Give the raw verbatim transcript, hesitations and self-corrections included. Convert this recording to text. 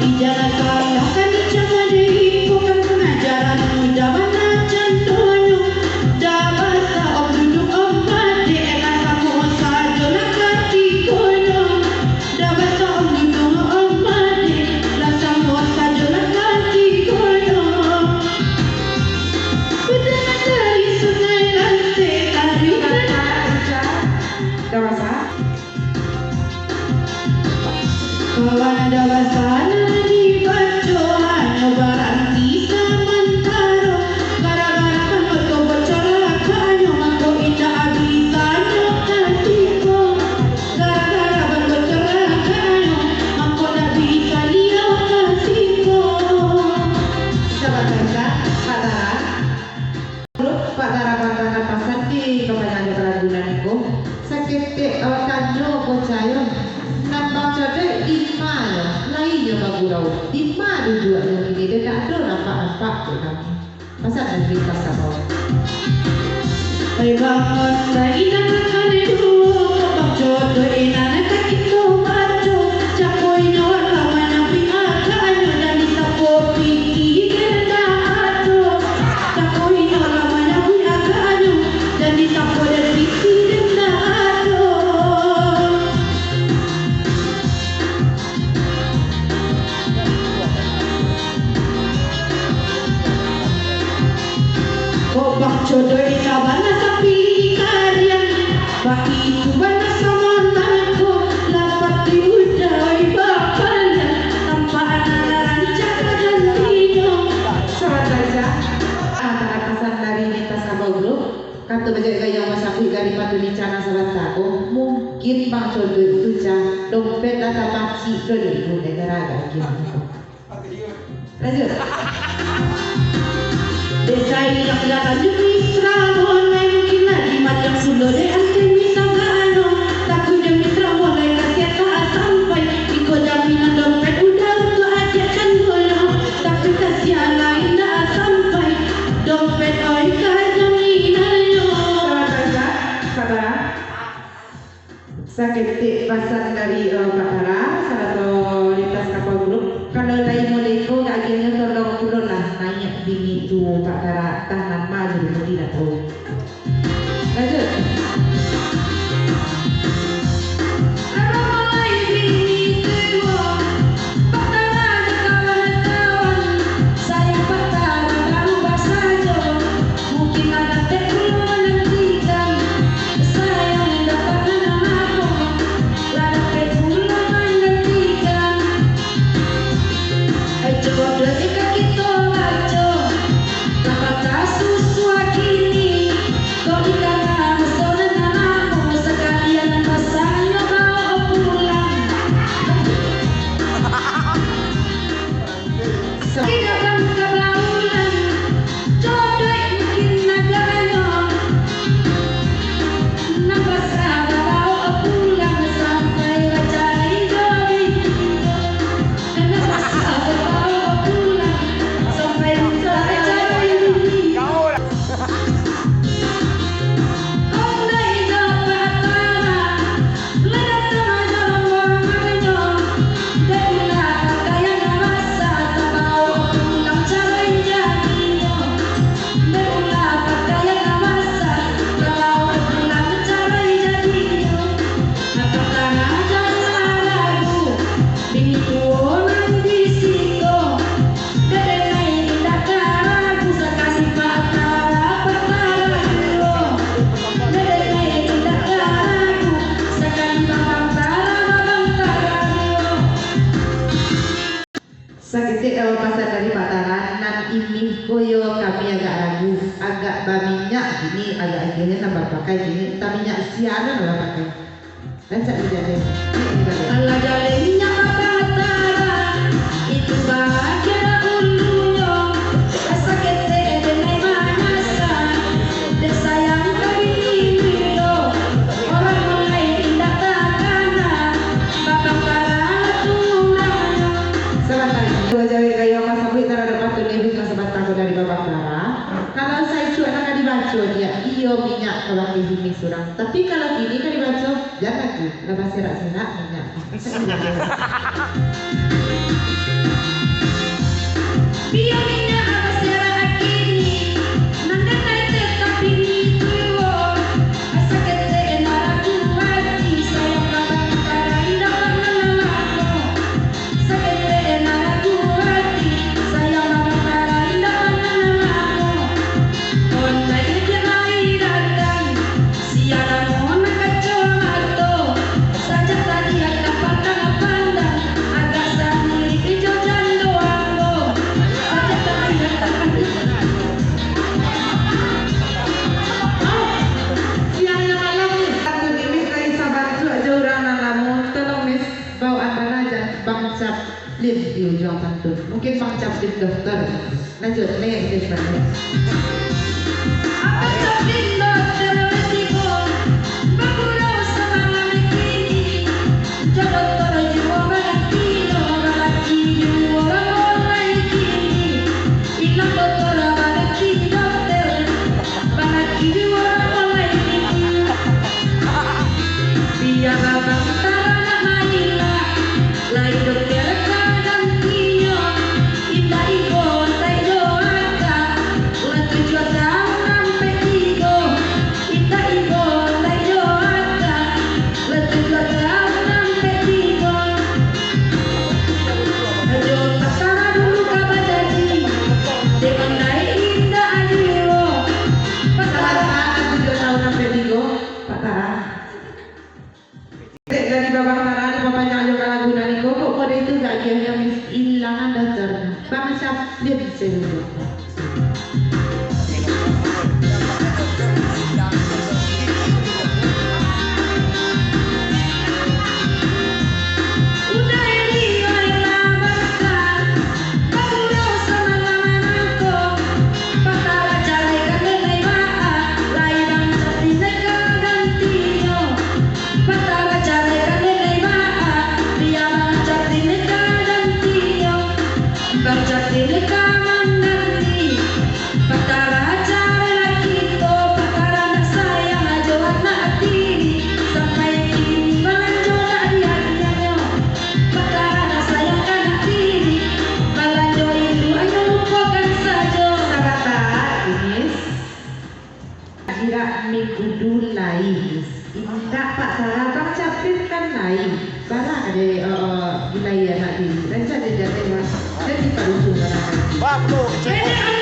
Ijazah salah kami cama dek ipo kan pangajaran mudah bana candonyo. Dah basa om duduak om badek, elah samo sajo lah katigonyo. Dah basa om duduak om badek, lah samo sajo lah katigonyo. Udah dari Sungai Lasek, dari Dah basa? Kawan dah basana dibaco, hanyo baranti samantaro. Gara-gara bantuak tu bocor agaknyo, mako indak bisanyo ka siko. Gara-gara bantuak bocor agaknyo, mako indak bisa liau ka siko. Sabananyo, Pak Tara. Pak Tara Batana pasan di papanjang paragunan iko, saketek awak tanyo pocayo, nan baco dek dima yo, lai nyo bagurau, dima duduaknyo kini dek dak ado nampak-nampak dek kami. Pasan dari lintas kapau. Oi bangun, lai nan makan duo, baco dek inan nan ka kito baco, cako inyo lah manyampi agaknyo, jan disapo piti dek dak ado. Tako inyo lah manyabui agaknyo, jan disapo dek piti dek dak ado. Kok baco doi ka bana sapilih kariang, baitu bana samo nangko, lapati udai bapaliang, tampak nan rancak ka gantinyo. Sabananyo, ah, tarapasan dari lintas kabau grup, kato bajak gayuang basakuik dari patu lincana sabanta ko, mungkin Bang Codoik tu cah, dompet lah tapacik doh dek ibu negara gagih. Lanjut. Dek sairang dalam juri sramo, lai mungkin lah dimatiang pulo dek anteng misagano. Takuik dek misramo lai kasiah tak sampai. Iko jaminan dompet udah untuak adiak candonyo. Tapi kasiah lai indak sampai. Dompet oi ka jaminannyo. Sabar, sabar, sabar. Saketek pasan dari, eh, Pak Tara, sarato lintas kapau grup. Kalau lai mulai ko, gak agiahnyo tolong pulolah naiak bini tu, Pak Tara, tah nan ma jo bini tu dak tau. Lanjut. Kalau mulai bini tu, Pak Tara jo kawan-kawan, sayang Pak Tara baru basajo, mungkin lah dapek pulo manantikan, sayang dapat nan lamo, lah dapek pulo manggantikan. Ai, cubo dek ka kito baco, lah patah susu kini, kok ikan maso nan lamo, sakalian basanyo bao pulang. Sakira bangka baulang, Codoik mungkin aganyo, nan basa babao pulang sampai bacari jo bini. Nan basa babao pulang sampai bacari bini. Ondai jo patara, Saketek, eh, pasan dari Pak Tara, nan imih ko yo kami agak ragu, agak baminyak kini, agak agiahnyo nan bapakai kini, antah minyak sia nan bapakai. Rancak minyak deh. Alah jaleh minyak Pak Tara, itu bahagia ulunyo, saketek denai manyasa, dek sayang ka bini milo, orang mulai indak takana. Babang Tara lah tulangnyo. Sabanta, dua jawek gaya masabuik taradok patu lebih ka sabanta ko dari Babang Tara. Kalau saicuak nan ka dibaco, dia iyo minyak ka bakeh himik surang. Tapi kalau kini ka dibaco, jan lagi, lah baserak-serak minyak. Iyo minyak abah serak kini, nan den naik tetap ini tuo. Asa ketek nan ragu ati, sayang abah tara indak pernah lamo. Asa ketek nan ragu ati, sayang abah tara indak pernah lamo. Ondai ijin lai datang, sia namo nan kaco mato. Sajak tadi ka pandang-pandang, agak sandiri ijo jando ambo. Sajak tadi ka pandang. Siang nan malam ni, aku ni minta sabantuak jo urang nan lamo, tolong, Miss, bawaan bana jan Bang Cap Lin di ujuang pantun. Mungkin Bang Cap Lin dokter. Lanjut, next, next, next. Abang Cap Lin dokter tibo, bagurau samalam kini. Jo dokter juo baganti, jo balaki juo bamulai kini. Ilang dokter baganti dokter, balaki juo bamulai kini. Bia babang taranak mailak, lai dokter ka gantinyo. Indak ibo taik jo aka, lah tujuah taun ampek tigo. Indak ibo taik jo aka, lah tujuah taun ampek tigo. Jo patara dulu ka bajanji, dek mandai indak juo. Patara. Salah tujuah taun ampek tigo, patara. Dek dari babang tara, dipapanjang jo ka lagu nan iko, kok kode itu gak agiahnyo, Miss, ilangan dokter. Bang Cap Lin sajo. Udah ini, oi, lah bakal bagurau samalam nangko. Patara caraikan denai baa, lai Bang Cap Lin ka gantinyo. Patara caraikan denai baa, bia Bang Cap Lin ka gantinyo. Bang Cap Lin ka mangganti. Patara carailah kito, patara nak sayang jo anak tiri. Sampai kini balanjo nak diagiahnyo. Patara nak sayang ka anak tiri. Balanjo induak anyo lupokan sajo. Sabanta, Miss. Irak minggu dulai. Indak patara Bang Cap Lin kan lai. Bara ka dek, eh, eh, gulai anak diri. Rancak dek jatah, Mas. Jadi parutu barang. Bab tu, Cik.